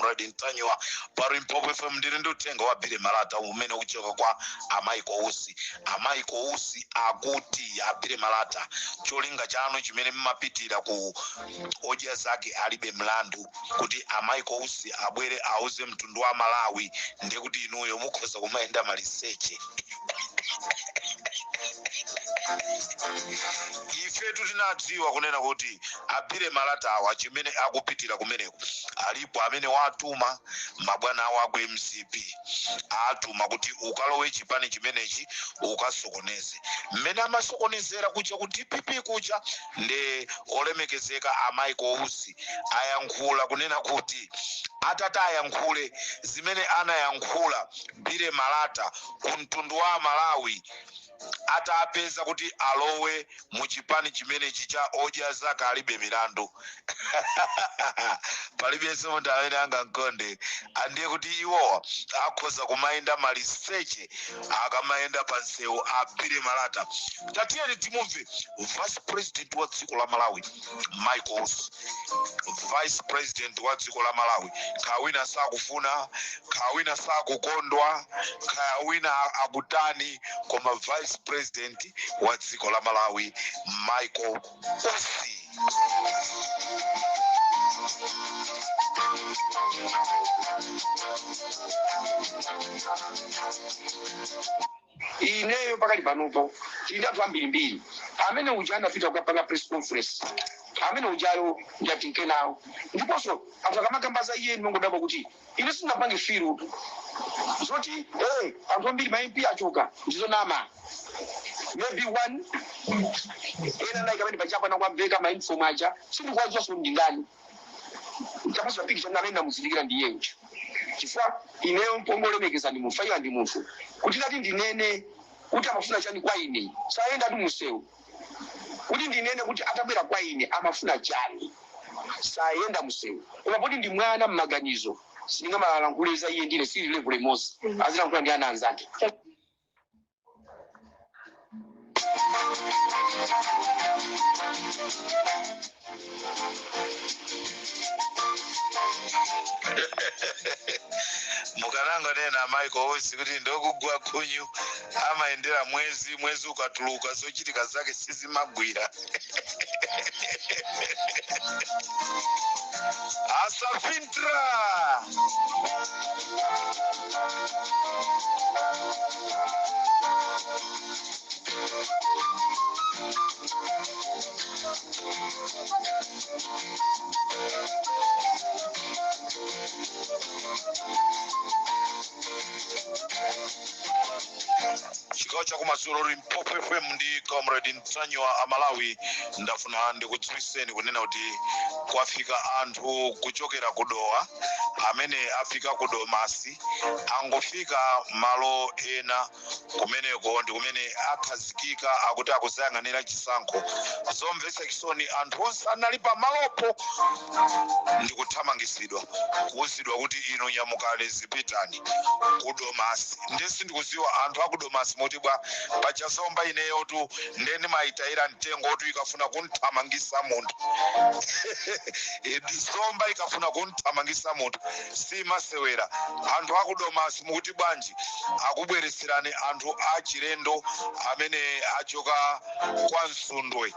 Comrade Ntanyiwa pa Limpopo FM. Ndili ndi uthenga wa Billy Malata umene ukuchoka kwa a Michael Usi. A Michael Usi akuti, a Billy Malata, cholinga chanu chimene mmapitira ku Odya Zake Alibe Mlandu kuti a Michael Usi abwere auze mtundu wa Malawi, ndiye kuti inuyo mukhoza kumayenda maliseche. Ifetu tinadziwa kunena kuti a Billy Malatawa chimene akupitira kumeneko, alipo amene watuma, mabwana awo aku MCP atuma kuti ukalowe chipani chimenechi ukasokoneze mmene amasokonezera kuja ku DPP kuja. Nde olemekezeka a Michael Usi ayankhula kunena kuti atati ayankhule zimene anayankhula Billy Malata ku mtundu wa Malawi atapeza kuti alowe mu chipani chimenechi cha Odya Zake Alibe Milandu, palibenso munthu amene angamkonde. Andiye kuti iwowa akhoza kumayenda maliseche akamayenda pa msewu a Billy Malata. Tatiyeni timumve vice president wa dziko la Malawi, Michael Usi, vice president wa dziko la Malawi. Kaya wina sakufuna, kaya wina sakukondwa, kaya wina akutani, koma vice president wa dziko la Malawi, Michael Usi. Ineyo pakali panopo tili ndi anthu ambirimbiri amene uja anapita kukapanga press conference, amene ujayo ndiatinke nawo. Ndiponso anthu akamakamba za iye, ndinongodabwa kuti ine sindinapange feel zoti anthu ambiri ma MP achoka, ndizonama. Maybe one ena nayi kamene pachapa nakwamveka ma uniform aja, sindikuwadziwanso ndi ndani. Tapasa pikicha amene namuzindikira ndi iyeyo, chifukwa ineyo mpongolemekeza ndi munthu, iye ndi munthu kuti nati ndinene kuti amafuna chani kwa ine, sayenda tu musewu. Kuti ndinene kuti atabwera kwa ine amafuna chani, sayenda musewu. Koma poti ndi mwana mmaganizo, sindingamalankhule za iye, ndine sili level imodzi, azilankhula ndi ana anzake. Mukanangonena Michael Usi kuti ndokugwa khunyu, amayendera mwezi, mwezi ukatuluka zochitika zake sizimagwira. Asafintra. Chigawo chakumadzulo, Limpopo FM ndi Comrade Ntanyiwa. Amalawi, ndafuna ndikudziwiseni kunena kuti kwafika anthu kuchokera ku Dowa amene afika ku Domasi, angofika malo ena kumeneko ndi kumene akhazikika, akuti akuzayang'anira chisankho. Zomvetsa chisoni, anthu onse anali pamalopo ndikuthamangisidwa, kuwuzidwa kuti inu nyamukani, zipitani ku Domasi. Nde sindikuziwa anthu aku Domasi muti bwa. Paja Zomba ineyotu nde ndimayitayira mtengo otu ikafuna kunthamangisa munthu, Zomba ikafuna kunthamangisa munthu simasewera. Anthu aku Domasi mukuti bwanji? Akubweretserani anthu achilendo amene achoka kwa Msundwe,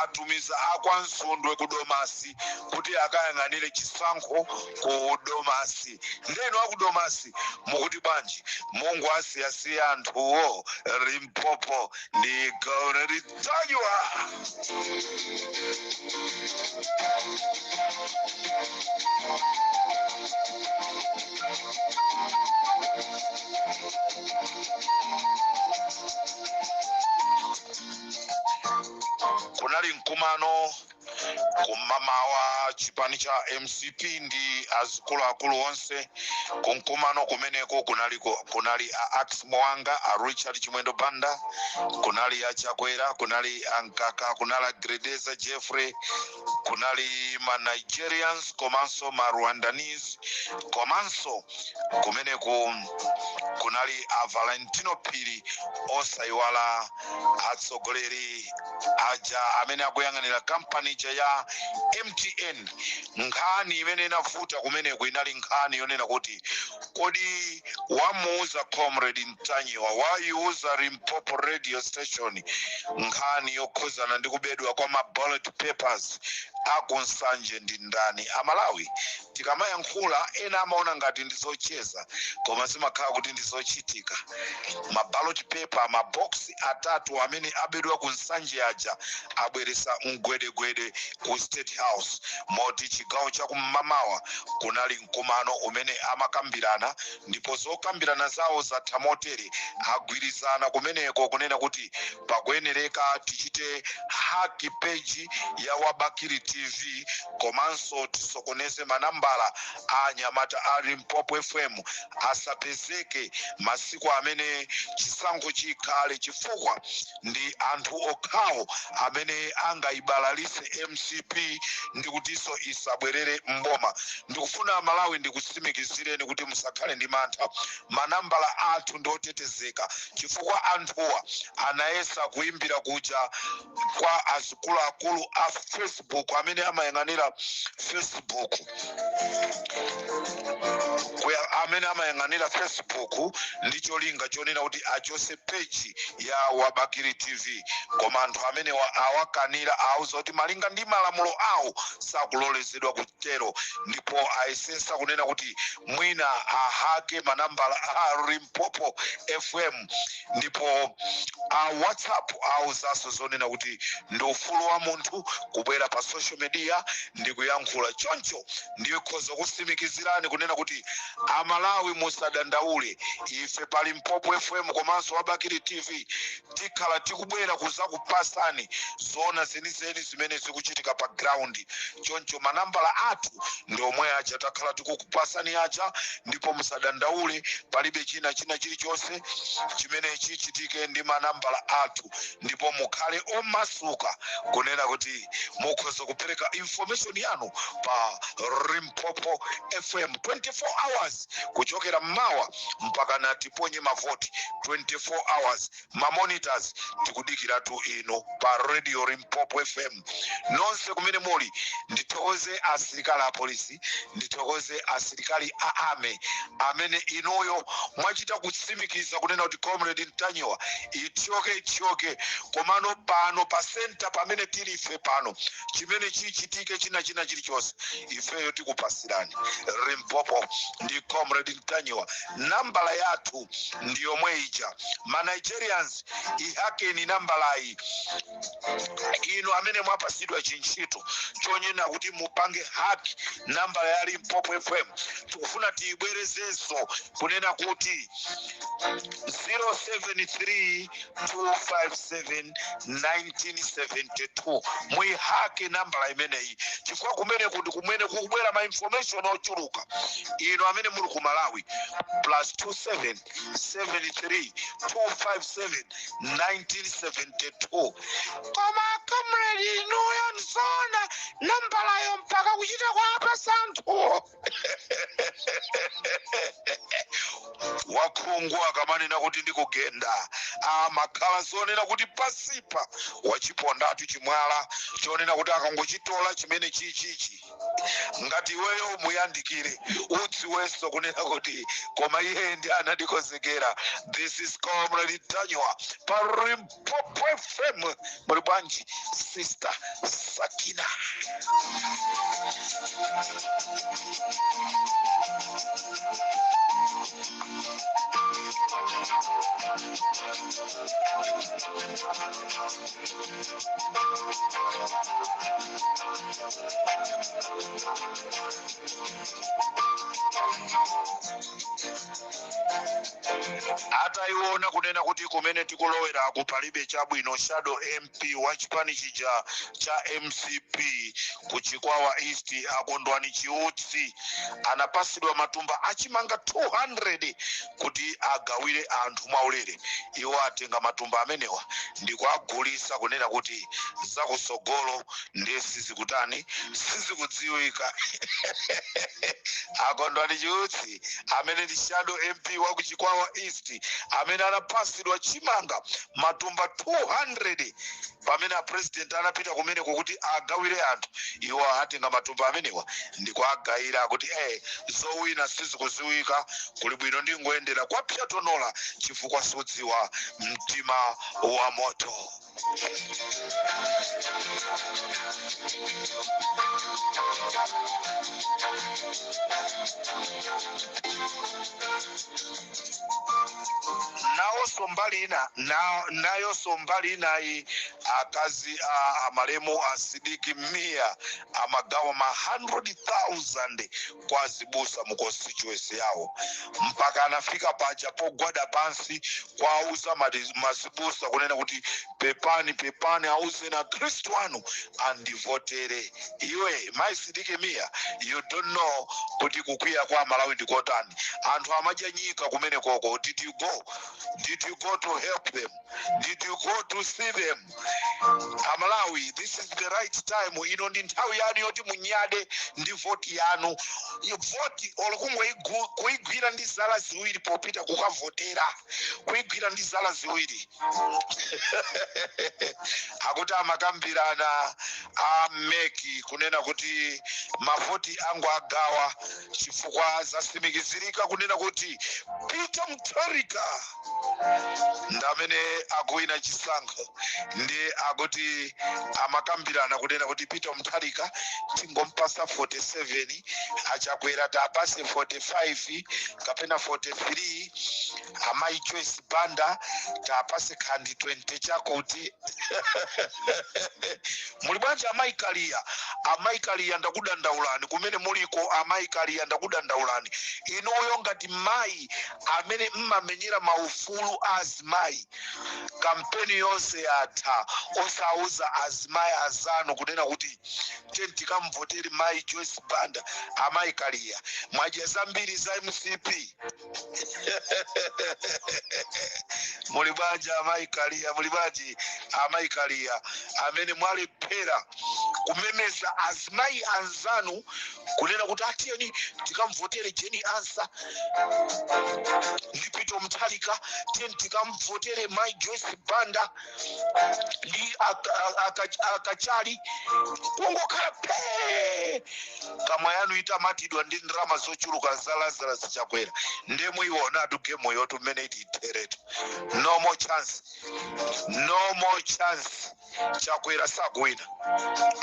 atumiza akwa Msundwe ku Domasi kuti akayang'anire chisankho ku Domasi. Ndenu aku Domasi mukuti bwanji? Mungu asiyasiya anthuwo. Limpopo ndi Comrade Ntanyiwa. Kunali mkumano kumamawa, chipani cha MCP ndi azikuluakulu onse kumkumano kumeneko. Kunali a Ax Mwanga, a Richard Chimwendo Banda, kunali a Chakwera, kunali a Mkaka, kunali a Gredeza Jeffrey. Kunali ma Nigerians komanso ma Rwandanese, komanso kumeneku kunali a Valentino Phiri, osayiwala atsogoleri aja amene akuyang'anira kampani ija ya MTN. Nkhani imene inavuta kumeneku inali nkhani yonena kuti kodi wamuuza Comrade Ntanyiwa, wayiuza Limpopo Radio Station nkhani yokhuzana ndi kubedwa kwa ma ballot papers akuNsanje ndi ndani? Amalawi, tikamayankhula ena amaona ngati ndi zocheza, koma zimakhala kuti ndi zochitika. Ma ballot paper, maboksi atatu amene abedwa ku Nsanje aja abweresa mgwedegwede ku State House, moti chigawo chakum'mamawa kunali mkumano umene amakambirana, ndipo zokambirana zawo zatha motere: agwirizana kumeneko kunena kuti pakuyenereka tichite hack page ya Wabakiri TV, komanso tisokoneze manambala a anyamata a Limpopo FM asapezeke masiku amene chisankho chikhale, chifukwa ndi anthu okhawo amene angayibalalise MCP ndi kutinso isabwerere mboma. Ndikufuna Malawi ndikutsimikizireni kuti musakhale ndi mantha, manambala athu ndi otetezeka, chifukwa anthuwa anayesa kuimbira kuja kwa azikuluakulu a Facebook amene amayang'anira Facebook, amene amayang'anira Facebook, ndi cholinga chonena kuti achose page ya Wabakiri TV, koma anthu amene awakanira, auza kuti malinga ndi malamulo awo sakulolezedwa kutero. Ndipo ayesensa kunena kuti mwina ahake manambala a Limpopo FM, ndipo a WhatsApp auzanso zonena kuti ndi ufulu wa munthu kubwera pa social media ndi kuyankhula. Choncho ndikhoza kutsimikizirani kunena kuti Amalawi musadandaule, ife pa Limpopo FM komanso Wabakiri TV tikhala tikubwera kuzakupasani zoona zenizeni zimene zikuchitika pa ground. Choncho manambala athu ndi omwe aja takhala tikukupasani aja, ndipo musadandaule, palibe china chilichonse chimene chichitike ndi manambala athu, ndipo mukhale omasuka kunena kuti mukhoza kupereka information yanu pa Limpopo FM 24 hours, kuchokera mmawa mpaka na tiponye mavoti, 24 hours. Mamonitors, tikudikiratu inu pa Radio Limpopo FM nonse kumene muli. Ndithokoze asilikali a polisi, ndithokoze asilikali a army amene inuyo mwachita kutsimikiza kunena kuti Comrade Ntanyiwa ithyoke ithyoke, komano pano pa center pamene tili ife pano, chimene chichitike china chilichonse ifeyo tikupasirani. Limpopo ndi Comrade Ntanyiwa, nambala yathu ndi yomwe ija. Ma Nigerians, ihakeni nambalayi. Inu amene mwapasidwa chintchito chonena kuti mupange hack nambala ya Limpopo FM, tikufuna tiyibwerezenso kunena kuti 073 257 1972. Muihake nambala imeneyi, chifukwa kumene kuti kumene kukubwera ma information ochuluka. Inu amene muli ku Malawi, plus 27 73 257 1972. Koma comrade, inuyo nzona nambalayo mpaka kuchita kwa santhu wakhungu akamanena kuti ndikugenda, amakhala zonena kuti pasipa wachipondatu chimwala chonena kuti akangochitola chimene chichichi, ngati iweyo muyandikire udziwenso kunena kuti koma iye ndi anandikonzekera. This is Comrade Ntanyiwa pa Limpopo FM. Muli bwanji, Sister Sakina? Atayiona kunena kuti kumene tikuloweraku palibe chabwino, shadow MP wa chipani chija cha MCP ku Chikwawa East, Akondwani Chiutsi, anapasidwa matumba achimanga 200 kuti agawire anthu mwaulere. Iwo atenga matumba amenewa ndikuagulisa, kunena kuti zakusogolo ndiye sizikutani, sizikudziwika. Akondwani Chiutsi, amene ndi shadow MP wa ku Chikwawa East, amene anapasidwa chimanga matumba 200 pamene a president anapita kumeneko kuti agawire anthu, iwo atenga matumba amenewa ndikuagayira kuti zowina sizikuziwika, kuli bwino ndingoyendera kwapyatonola chifukwa sudziwa mtima wa moto. Nawonso mbali ina nayonso mbali inayi, akazi a amalemu a Sidiki Mia amagawa ma 100,000 kwa azibusa mu constituency yawo, mpaka anafika paja pogwada pansi kwauza mazibusa kunena kuti pepani, pepani, auzeni akhristu anu andivotere. Iwe mai Sidiki Mia, you don't know kuti kukwiya kwa Malawi ndikotani. Anthu amadya nyika kumene koko. Did you go? Did you go to help them? Did you go to see them? Amalawi, this is the right time. Ino ndi nthawi yanu yoti munyade ndi voti yanu. Voti olo kuigwira ndi zala ziwiri popita kukavotera, kuigwira ndi zala ziwiri. Akuti amakambirana a MEC kunena kuti mavoti angu agawa chifukwa zasimikizirika kunena kuti Peter Mutharika ndi amene akuwina chisankho. Ndi akuti amakambirana kunena kuti Peter Mutharika tingompasa 47, Achakwera tapase 45 kapena 43, amayi Joyce Banda tapase khandi 20 chakuti. Muli bwanji amayi Kaliya? Amayi Kaliya, ndakudandaulani kumene muliko. Amayi Kaliya, ndakudandaulani inuyo ngati mayi amene mmamenyera maufulu a azimayi. Kampeni yonse yatha osauza azimayi azanu kunena kuti tiyeni tikamvotere mayi Joyce Banda. Amayi Kaliya, mwadya zambiri za MCP. Muli bwanji amayi Kaliya? Muli bwanji amayi Kaliya, amene mwalephera kumemeza azimayi anzanu kunena kuti atiyeni tikamvotere Jane Ansah ndi Peter Mutharika, tiyeni tikamvotere mayi Joyce Banda ndi Akachali? Kungokhala phee, kamwa yanu itamatidwa ndi ndalama zochuluka za Lazarus Chakwera. Ndiye muiwonatu game yotu mmene ititheretu. No more chance, no more chance. Chakwera sakuwina.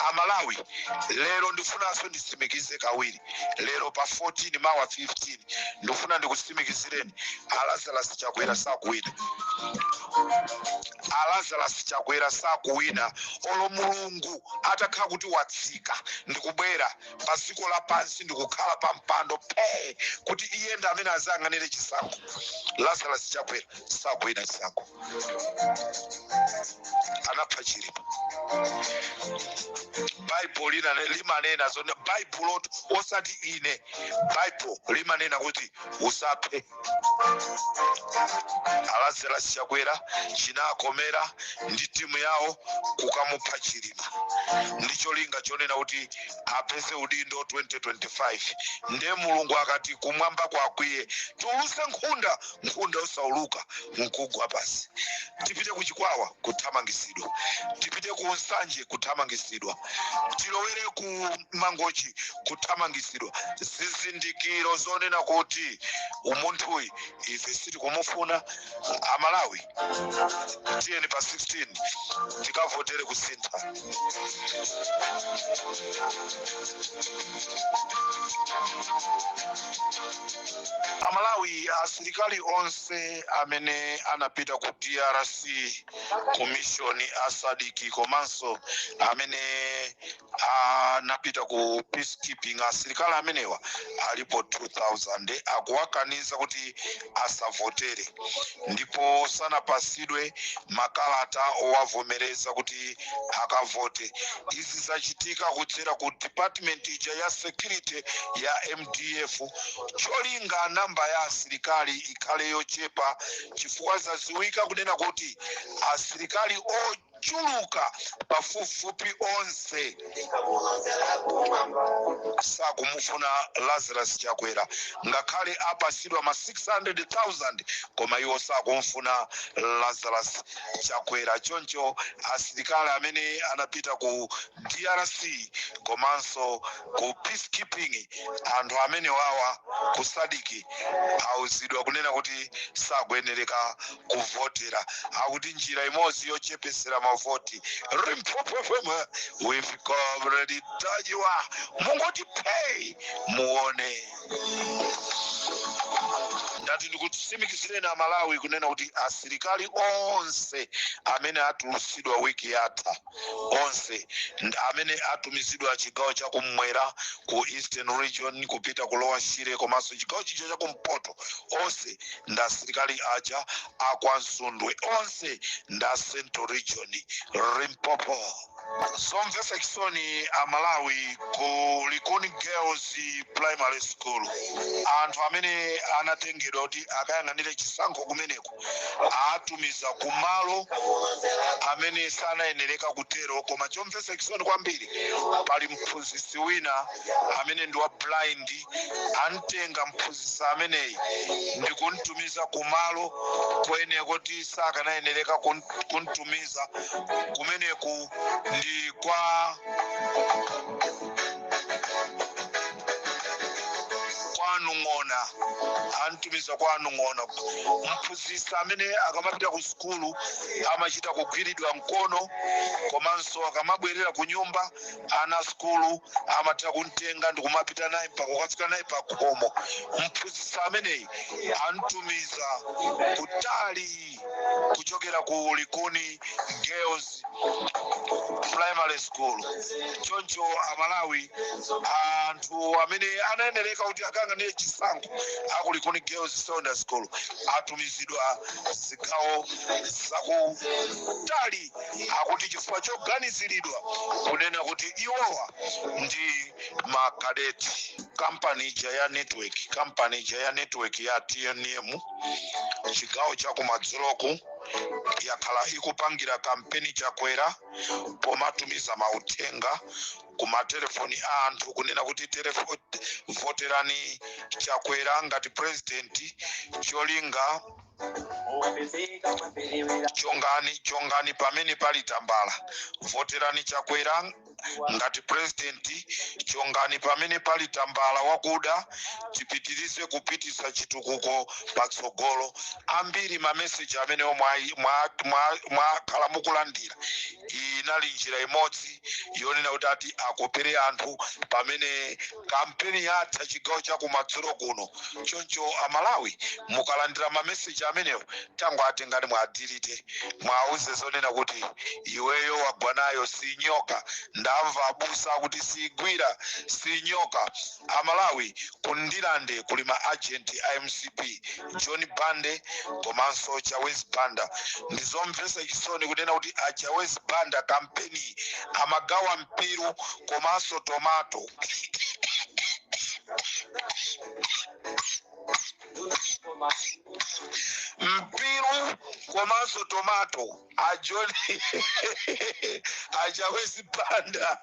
Amalawi, lero ndifunanso nditsimikize kawiri. Lero pa 14, mawa 15, ndifuna ndikutsimikizireni, Alazarus Chakwera sakuwina. Alazarus Chakwera sakuwina. Olo Mulungu atakhala kuti watsika ndikubwera pa dziko lapansi ndikukhala pa mpando phe kuti iye ndi amene azayang'anire chisankho, Lazarus Chakwera sakuwina chisankho. Anapha Chilima. Baibulo limanena zone, Baibulo osati ine, Baibulo limanena kuti usaphe. Alazarus Chakwera chinakomera ndi timu yawo kukamupha Chilima ndi cholinga chonena kuti apeze udindo 2025. Ndiye Mulungu akati kumwamba kwakwiye, tiuluse nkhunda, nkhunda osauluka nkugwa pasi. Tipite kuchikwawa, kuthamangisidwa. Tipite ku Nsanje, kuthamangisidwa. Tilowere ku Mangochi, kuthamangisidwa. Zizindikiro zonena kuti umunthuyi ife sitikumufuna. Amalawi, tiyeni pa 16 tikavotere kusintha. Amalawi, asilikali onse amene anapita ku DRC ku mission a SADC komanso amene Anapita ku peacekeeping. Asilikali amenewa alipo 2000, akuwakaniza kuti asavotere ndipo sanapasidwe makalata owavomereza kuti akavote. Izi zachitika kudzera ku department ija ya security ya MDF, cholinga namba ya asilikali ikhale yochepa, chifukwa zaziwika kunena kuti asilikali ochuluka pafupifupi onse sakumufuna Lazarus Chakwera. Ngakhale apasidwa ma 600,000, koma iwo sakumfuna Lazarus Chakwera. Choncho asilikali amene anapita ku DRC komanso ku peacekeeping, anthu amene wawa ku SADC, auzidwa kunena kuti sakuyenereka kuvotera, akuti njira imodzi yochepesera mavoti. Limpopo FM with Comrade Ntanyiwa, mungoti pay muone. Ndati ndikutsimikizireni Amalawi kunena kuti asilikali onse amene atulusidwa wiki yatha, onse amene atumizidwa chigawo chakummwera, ku Eastern Region, kupita ku Lower Shire komanso chigawo chija chakumpoto, onse ndi asilikali aja akwansundwe, onse nda Central Region. Limpopo. Zomvetsa chisoni Amalawi, ku Likuni Girls Primary School, anthu amene anatengedwa kuti akayang'anire chisankho kumeneko atumiza kumalo amene sanayenereka kutero. Koma chomvetsa chisoni kwambiri, pali mphunzitsi wina amene ndi wa blind. Amtenga mphunzitsi ameneyi ndi kumtumiza kumalo kwene kuti sakanayenereka kumtumiza kumeneku, ndi kwa Nung'ona. Antumiza kwa Nung'ona mphunzitsi amene akamapita ku sukulu amachita kugwiridwa mkono, komanso akamabwerera ku nyumba ana sukulu amatha kumtenga ndi kumapita naye mpaka kukafika naye pa khomo. Mphunzitsi ameneyi antumiza kutali kuchokera ku Likuni Girls Primary School. Choncho Amalawi, anthu amene anayenereka kuti akayang'anire chisankho aku Likuni Girls Secondary School atumizidwa zigawo zakutali, akuti chifukwa choganiziridwa kunena kuti iwowa ndi makadeti. Kampani ija ya network ya TNM chigawo chakumadzuloku yakhala ikupangira kampeni Chakwera pomatumiza mauthenga ku matelefoni a anthu kunena kuti voterani Chakwera ngati president, cholinga chongani pamene pali tambala. Voterani Chakwera ngati president, chongani pamene pali tambala wakuda, tipitirize kupitisa chitukuko patsogolo. Ambiri mameseji amene mwakhala mukulandira, inali njira imodzi yonena kuti ati akopere anthu pamene kampeni yatha chigawo chakumadzulo kuno. Choncho Amalawi, mukalandira mameseji amenewo, tango atengani mwadirite, mwauze zonena kuti iweyo wagwa nayo, si nyoka. Ndamva abusa kuti sigwira, si nyoka. Amalawi, kundilande kuli ma agent a MCP, John Bande komanso Chawezi Banda. Ndizomvetsa chisoni kunena kuti a Chawezi Banda kampeni amagawa mpiru komanso tomato, mpiru komanso tomato. A John, a Chawezi Banda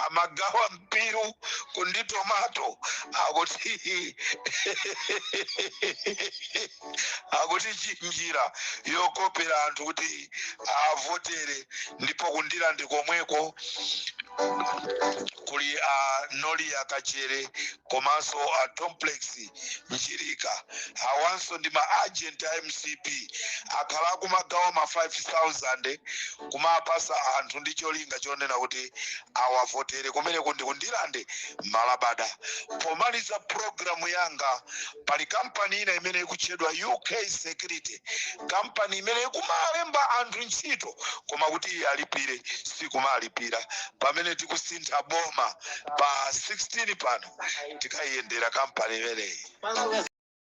amagawa mpiru kundi tomato, akuti chinjira yokopera anthu kuti avotere. Ndipo kundilande komweko kuli a Nolia Kachere. Komanso a Complex Mchirika, awanso ndi ma agent a MCP, akhala akumagawa ma 5000 kumapasa anthu ndi cholinga chonena kuti awavotere. Kumeneko ndi kuNdirande Malabada. Pomaliza programu yanga, pali kampani ina imene ikutchedwa UK Security, kampani imene ikumalemba anthu ntchito koma kuti iye alipire sikumalipira. Pamene tikusintha boma pa 16 pano, tikayiyendera kampani imeneyi.